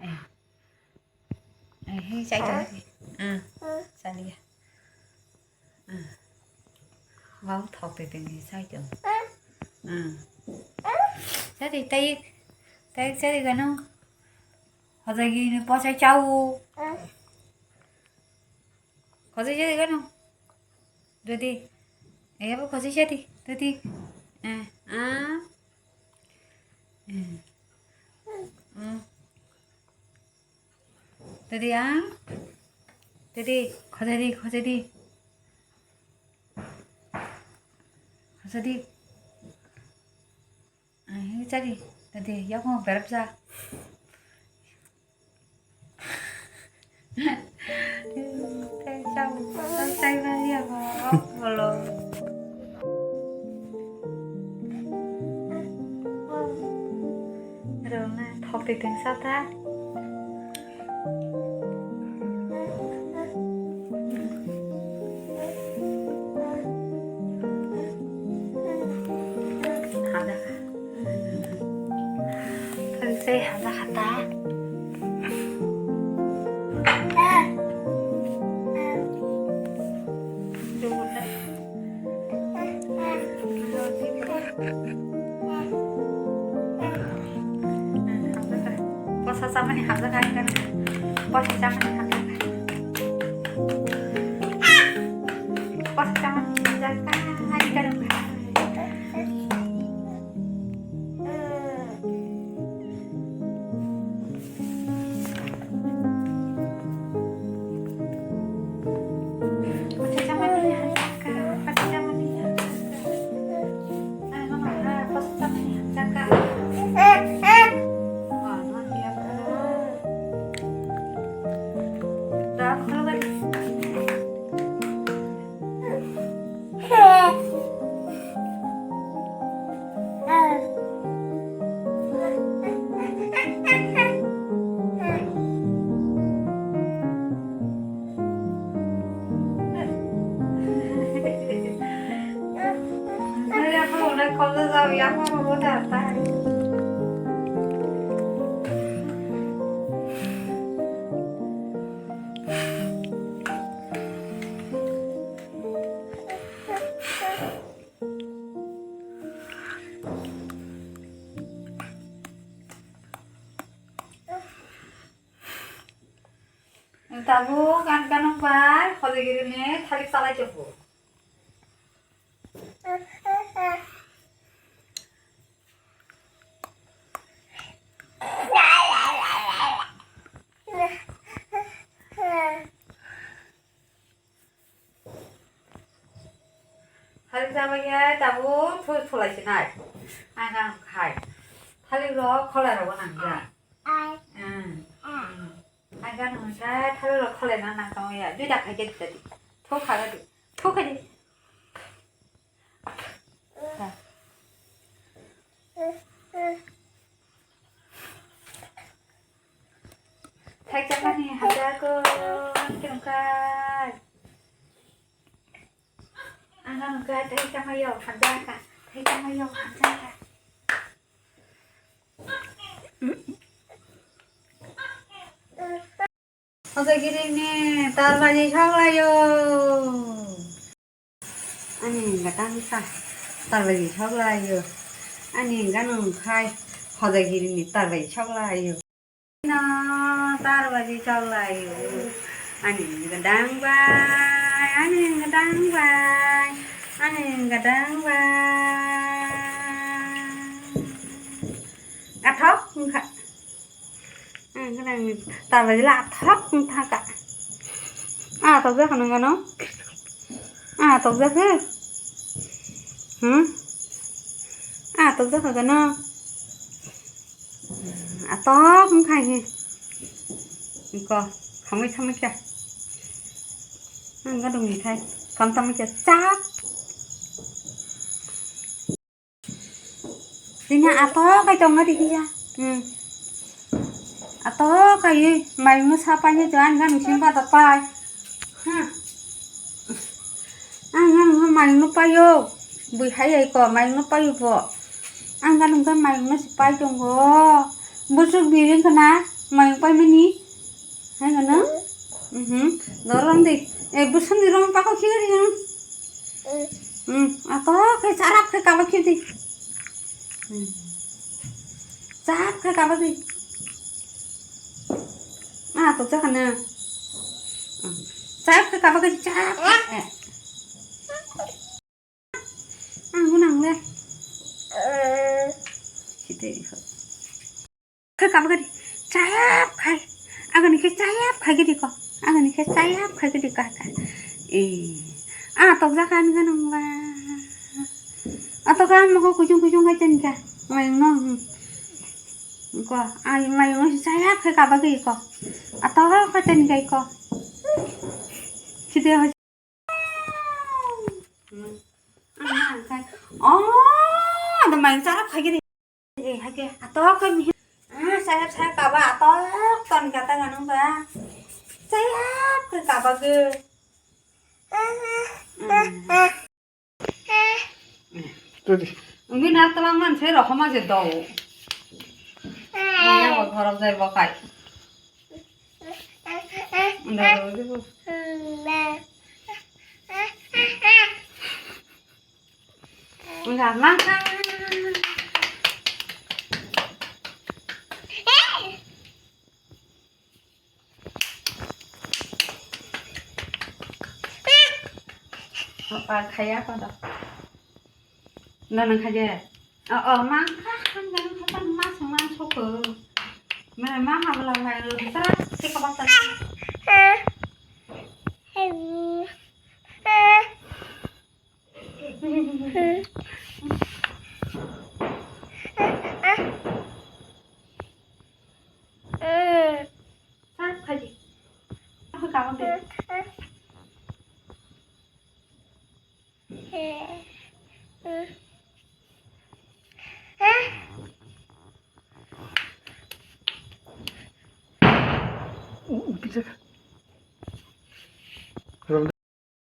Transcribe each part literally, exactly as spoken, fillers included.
Ai. Ai, hei, chai tong di. Ah, chaliya. Ah. Wow, thok twi tong di, chai tong. Ah. Chadi, tai, tai, chadi gano. Hojagi ni posa chau. Khosoi se gano. Dodi. Ebo khosoi se di. Dodi. Eh, ah. Eh. Mm. Dodi, ah. Dodi, khosoi di, khosoi di. Khosoi di. Ai, chadi, tadi, yakung berap ja. Tei chau, chau chai ba ya ba, bolo. Rona, thok twi teng sa ta. Hamjakha. Thang se hamjakha ta. Posa chamani hamjakha ani gana. Posa chamani hamjakha. Posa chamani hamjakha ani gana. Tabuk ani ganok bai hojagiri ni thalik chalai tongo. Thalik chabaiya tabuk thu thulai sinai. Ang ang khai. Thalik rok kholai rok nang ya. Ang ang khai thalik rok kholai na nang tong ya. Duita khai ke duita di. Thu kha di. Thu kha di. Thai chamani hamjak o, ang khe nungkha. Ang khe nungkha, thai chamayo hamjak kha. Thai chamayo hamjak kha. Hojagiri ni tar baji sok lai o. Ani hwnka tang kha, tar bai sok lai o. Ani hwnka nung khai, hojagiri ni tar bai sok lai o. No, tar bai sok lai o. Ani hwnka dang bai, ani hwnka dang bai, ani hwnka dang bai. Athok wngkha. Ang khe nang tabla jila athok wng thangkha. Ah, tokjak kha nang gano? Ah, tokjak khe? Hmm? Ah, tokjak kha gano? Athok wng kha he. Iko, khamui thamui khe. Ang gadung ni khai. Kam tamui khe chak. Tini ato kai tongo di kisa. Hmm. Ato kai mai mo sa pai ni to an gan sim pa to pai. Hmm. Mayung no paio. Bui hai ai ko, mayung no paio bo. Ang ga nung ga mayung no se pai tongo. Busuk biring kana, mayung pai mani. Hai gana? Mhm. Dorong di. Eh, busuk ni rong pako kiri yang. Hmm, ato ke sarap ke kaba kiri. Hmm. Sarap ke kaba kiri. Ah, to jakana. Hmm. Sarap ke kaba kiri, sarap ke. Eh. Ang nang le. Site ikho. Khe kaba gari chayap khai. Agani khe chayap khai gidi ko. Agani khe chayap khai gidi ko ata. Eh. Ah, tok jaka ani ganang ba. Ato ka mo ko kujung kujung kai ten ka. Mayung no. Ko, ai mayung no chayap khai kaba gidi ko. Ato ka ten kai ko. Site ho. Oh, ada main sarap hai gini. Eh, hai ke, atok ke mi. Ah, sayap sayap kaba atok ton kata ganung ba. Sayap ke kaba ge. Tadi. Unggi na telang man se rohoma je do. Unggi mo ghorok jai bo kai. Nda do de bo. Nda ma. Apa kaya apa dah? Nda nang kaya. Oh, oh, ma kha hang jang kha tan ma sung ma soko. Ma ma ha bla ma ro tra se ka ba ta. Sap khaji. Apa kawan deh?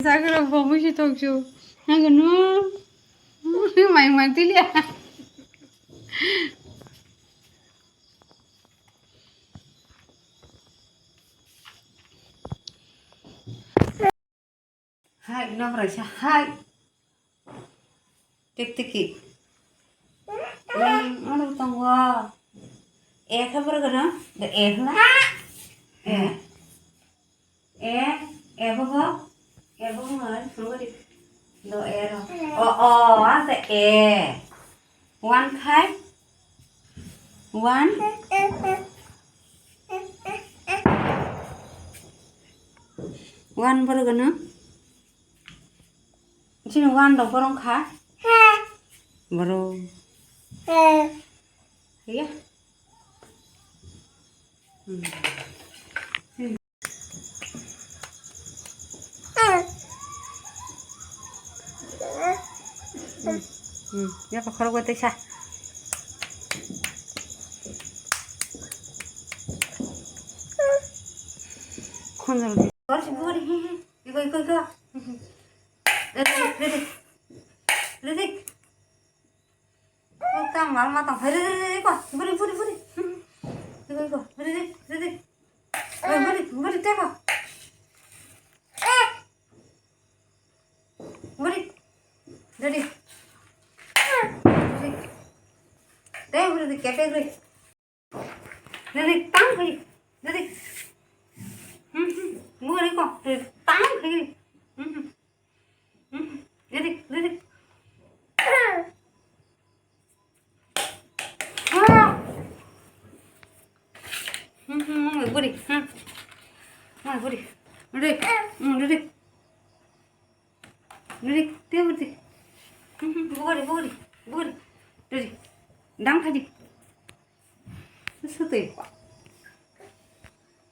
Jaga bo musi tokju. Nang no. Mai mai tilia. Hai, nokrai sa hai. Tik tiki. Yang anu tongwa. E khe borok no. The e hla. E. E, e bo bo. E bo bo ngai, ngai di. Do e ro. O, o, a the e. One khai. One. One borok no. Chini one rok borong kha. Borok. Ya. Hmm. Hmm. Ya pakhoro gwa tesa. Khonjol. Iko, iko, iko. Ready, ready. Ready. Ko kam mal ma tong. Ready, ready, iko. Buri, buri, buri. Iko, iko. Ready, ready. Buri, buri, teko. Buri. Ready. Ready. Teko, ready, kepe, ready. Dede, tang khai. Dede. Hmm, hmm. Buri ko. Dede, tang khai. Hmm, hmm. Hmm, hmm. Dede, dede. Ah. Hmm, hmm, hmm, buri. Hmm. Hmm, buri. Dede. Hmm, dede. Dede, te buri. Hmm, hmm, buri, buri, buri. Dede. Dang khai. Sutwi.